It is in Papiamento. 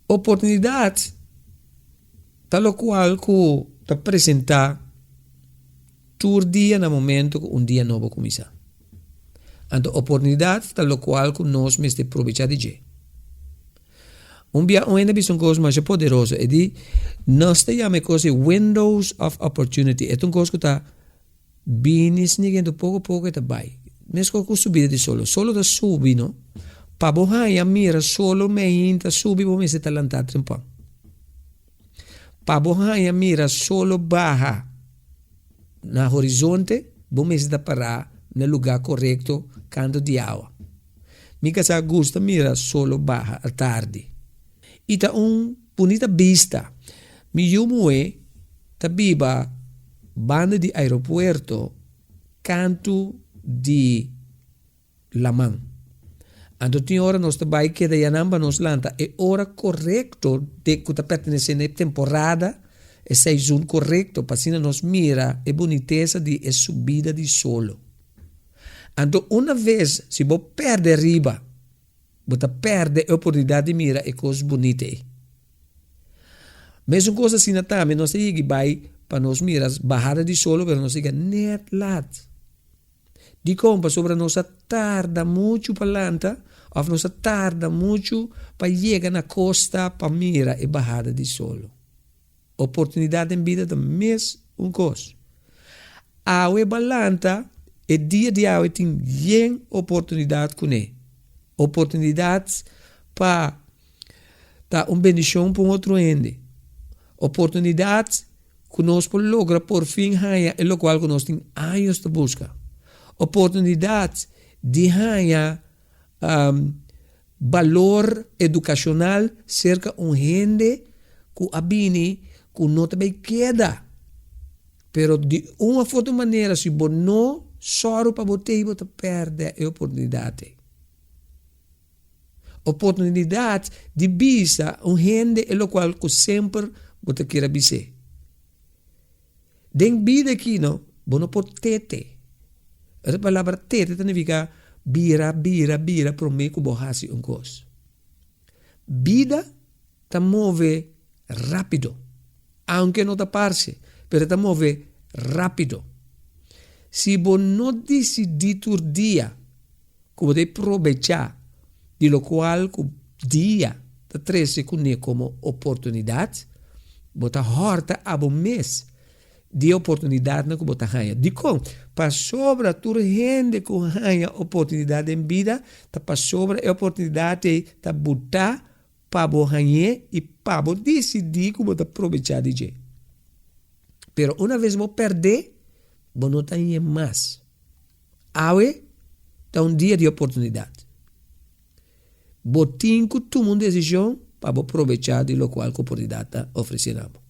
Oportunidat ta lokual ku ta presentá tur dia na momento ku un dia nobo kuminsá. Anto oportunidat ta lokual ku nos mester probechá di dje. Un bia un hende a bisa un kos masha poderoso, e di, Nos ta yama e kos ei windows of opportunity. E ta un kos ku ta bini snikiendo poko poko e ta bai. Meskos ku subida di solo. Solo ta subi no. Pa bo haña mira solo meinta subi bo mester ta lantá trempan. Pa bo haña mira solo baha na horizonte bo mester ta pará na lugá korekto kantu di awa. Mi kasá gusta mira solo baha atardi. I ta un bunita bista. Mi yu muhé ta biba banda di aeropuerto kantu di laman. Anto tin ora nos ta bai keda yanan pa nos lanta e ora korekto de ku ta pertenesé na e temporada, e seizun korekto pa asina nos mira e bunitesa di e subida di solo. Anto una ves si bo pèrdè riba, bo ta pèrdè e oportunidat di mira e kos bunita ei. Mesun kos asina tambe nos ta yegi bai pa nos mira bahada di solo pero nos ta yega nèt lat. Dikon? Pasobra nos a tarda muchu pa lanta òf nos a tarda muchu pa yega na kosta pa mira e bahada di solo. Oportunidat den bida ta mes un kos. Awe bo a lanta, e dia di awe tin yen oportunidat kuné. Oportunidat pa ta un bendishon pa un otro hende. Oportunidat ku nos por logra por fin haña e lokual ku nos tin años ta buska. Oportunidat di haña balor edukashonal serka un hende ku a bini ku no ta bay keda. Pero di un of otro manera si bo no sòru pa bo tei bo ta pèrdè e oportunidat ei. Oportunidat di bisa un hende e lokual ku semper bo ta kier a bis'é. Den bida aki no, bo no por tete. E palabra tete ta nifiká bira, bira, bira promé ku bo hasi un kos. Bida ta move rápido, aunke no ta parse, pero e ta move rápido. Si bo no disidí tur dia ku bo ta probechá di lokual ku dia ta trese kuné komo oportunidat, bo ta hòrta abo mes di e oportunidatnan ku bo ta haña. Dikon? Pasobra tur hende ku haña oportunidat den bida ta pasobra e oportunidat ei ta butá pa bo hañ'é i pa bo disidí ku bo ta probechá di dje. Pero una ves bo pèrd'é, bo no ta hañ'é mas. Awe ta un dia di oportunidat. Bo tin ku tuma un desishon pa bo probechá di lokual ku oportunidat ta ofresé na bo.